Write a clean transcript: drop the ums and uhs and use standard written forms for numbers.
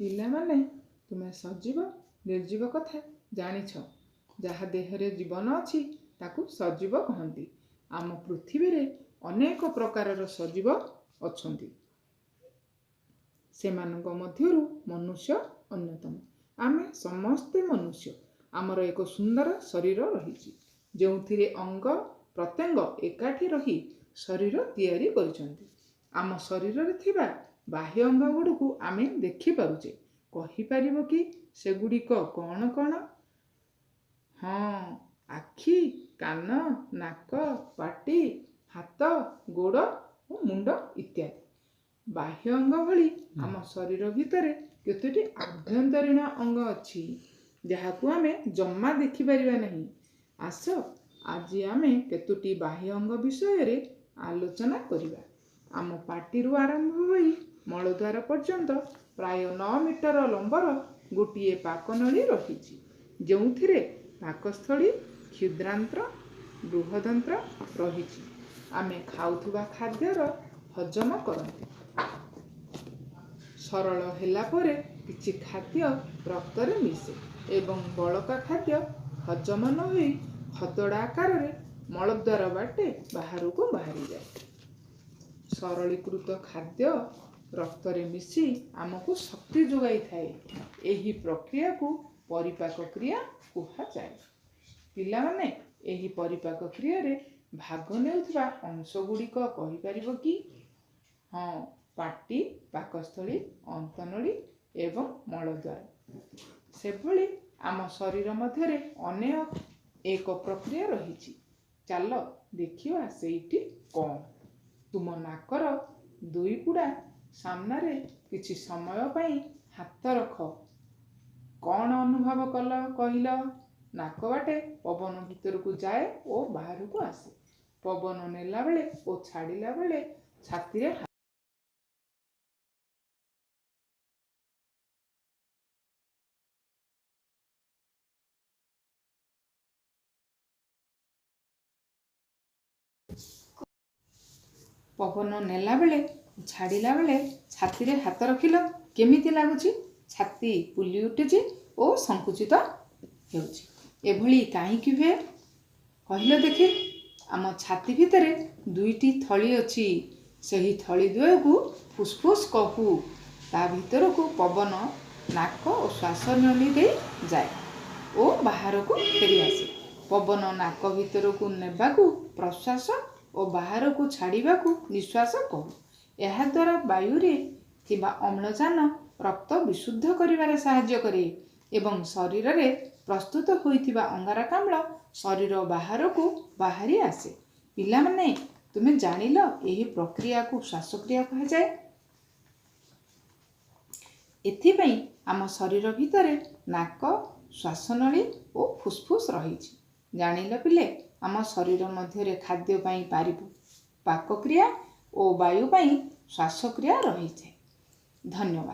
ପିଲାମାନେ, ତୁମେ ସଜୀବ ନିର୍ଜୀବ କଥା ଜାଣିଛ। ଯାହା ଦେହରେ ଜୀବନ ଅଛି, ତାକୁ ସଜୀବ କହନ୍ତି। ଆମ ପୃଥିବୀରେ ଅନେକ ପ୍ରକାରର ସଜୀବ ଅଛନ୍ତି। ସେମାନଙ୍କ ମଧ୍ୟରୁ ମନୁଷ୍ୟ ଅନ୍ୟତମ। ଆମେ ସମସ୍ତେ ମନୁଷ୍ୟ। ଆମର ଏକ ସୁନ୍ଦର ଶରୀର ରହିଛି, ଯେଉଁଥିରେ ଅଙ୍ଗ ପ୍ରତ୍ୟଙ୍ଗ ଏକାଠି ରହି ଶରୀର ତିଆରି କରିଛନ୍ତି। ଆମ ଶରୀରରେ ଥିବା ବାହ୍ୟ ଅଙ୍ଗଗୁଡ଼ିକୁ ଆମେ ଦେଖିପାରୁଛେ। କହିପାରିବ କି ସେଗୁଡ଼ିକ କ'ଣ କ'ଣ? ହଁ, ଆଖି, କାନ, ନାକ, ପାଟି, ହାତ, ଗୋଡ଼ ଓ ମୁଣ୍ଡ ଇତ୍ୟାଦି। ବାହ୍ୟ ଅଙ୍ଗ ଭଳି ଆମ ଶରୀର ଭିତରେ କେତୋଟି ଆଭ୍ୟନ୍ତରୀଣ ଅଙ୍ଗ ଅଛି, ଯାହାକୁ ଆମେ ଜମା ଦେଖିପାରିବା ନାହିଁ। ଆସ, ଆଜି ଆମେ କେତୋଟି ବାହ୍ୟ ଅଙ୍ଗ ବିଷୟରେ ଆଲୋଚନା କରିବା। ଆମ ପାଟିରୁ ଆରମ୍ଭ ହୋଇ ମଳଦ୍ୱାର ପର୍ଯ୍ୟନ୍ତ ପ୍ରାୟ 9 ମିଟର ଲମ୍ବର ଗୋଟିଏ ପାକନଳୀ ରହିଛି, ଯେଉଁଥିରେ ପାକସ୍ଥଳୀ, କ୍ଷୁଦ୍ରାନ୍ତ୍ର, ବୃହଦନ୍ତ୍ର ରହିଛି। ଆମେ ଖାଉଥିବା ଖାଦ୍ୟର ହଜମ କରନ୍ତି। ସରଳ ହେଲା ପରେ କିଛି ଖାଦ୍ୟ ରକ୍ତରେ ମିଶେ ଏବଂ ବଳକା ଖାଦ୍ୟ ହଜମ ନ ହୋଇ ଖଦଡ଼ ଆକାରରେ ମଳଦ୍ୱାର ବାଟେ ବାହାରକୁ ବାହାରିଯାଏ। ସରଳୀକୃତ ଖାଦ୍ୟ ରକ୍ତରେ ମିଶି ଆମକୁ ଶକ୍ତି ଯୋଗାଇଥାଏ। ଏହି ପ୍ରକ୍ରିୟାକୁ ପରିପାକ କ୍ରିୟା କୁହାଯାଏ। ପିଲାମାନେ, ଏହି ପରିପାକ କ୍ରିୟାରେ ଭାଗ ନେଉଥିବା ଅଂଶଗୁଡ଼ିକ କହିପାରିବ କି? ହଁ, ପାଟି, ପାକସ୍ଥଳୀ, ଅନ୍ତନଳୀ ଏବଂ ମଳଦ୍ୱାର। ସେଭଳି ଆମ ଶରୀର ମଧ୍ୟରେ ଅନେକ ଏକ ପ୍ରକ୍ରିୟା ରହିଛି। ଚାଲ ଦେଖିବା ସେଇଟି କ'ଣ। ତୁମ ନାକର ଦୁଇ ପୁଡ଼ା ସାମ୍ନାରେ କିଛି ସମୟ ପାଇଁ ହାତ ରଖ। କ'ଣ ଅନୁଭବ କଲ, କହିଲ? ନାକ ବାଟେ ପବନ ଭିତରକୁ ଯାଏ ଓ ବାହାରକୁ ଆସେ। ପବନ ନେଲାବେଳେ ଓ ଛାଡ଼ିଲା ବେଳେ ଛାତିରେ ପବନ ନେଲାବେଳେ ଛାଡ଼ିଲା ବେଳେ ଛାତିରେ ହାତ ରଖିଲ, କେମିତି ଲାଗୁଛି? ଛାତି ଫୁଲି ଉଠୁଛି ଓ ସଂକୁଚିତ ହେଉଛି। ଏଭଳି କାହିଁକି ହୁଏ, କହିଲ ଦେଖି? ଆମ ଛାତି ଭିତରେ ଦୁଇଟି ଥଳି ଅଛି। ସେହି ଥଳି ଦ୍ୱୟକୁ ଫୁସ୍ଫୁସ୍ କହୁ। ତା ଭିତରକୁ ପବନ ନାକ ଓ ଶ୍ୱାସନଳୀ ଦେଇ ଯାଏ ଓ ବାହାରକୁ ଫେରିଆସେ। ପବନ ନାକ ଭିତରକୁ ନେବାକୁ ପ୍ରଶ୍ୱାସ ଓ ବାହାରକୁ ଛାଡ଼ିବାକୁ ନିଶ୍ୱାସ କହୁ। ଏହାଦ୍ୱାରା ବାୟୁରେ ଥିବା ଅମ୍ଳଜାନ ରକ୍ତ ବିଶୁଦ୍ଧ କରିବାରେ ସାହାଯ୍ୟ କରେ ଏବଂ ଶରୀରରେ ପ୍ରସ୍ତୁତ ହୋଇଥିବା ଅଙ୍ଗାରକାମ୍ଳ ଶରୀର ବାହାରକୁ ବାହାରି ଆସେ। ପିଲାମାନେ, ତୁମେ ଜାଣିଲ, ଏହି ପ୍ରକ୍ରିୟାକୁ ଶ୍ୱାସକ୍ରିୟା କୁହାଯାଏ। ଏଥିପାଇଁ ଆମ ଶରୀର ଭିତରେ ନାକ, ଶ୍ୱାସନଳୀ ଓ ଫୁସ୍ଫୁସ୍ ରହିଛି। ଜାଣିଲ ପିଲେ, ଆମ ଶରୀର ମଧ୍ୟରେ ଖାଦ୍ୟ ପାଇଁ ପାକକ୍ରିୟା ଓ ବାୟୁ ପାଇଁ ଶ୍ୱାସକ୍ରିୟା ରହିଛି। ଧନ୍ୟବାଦ।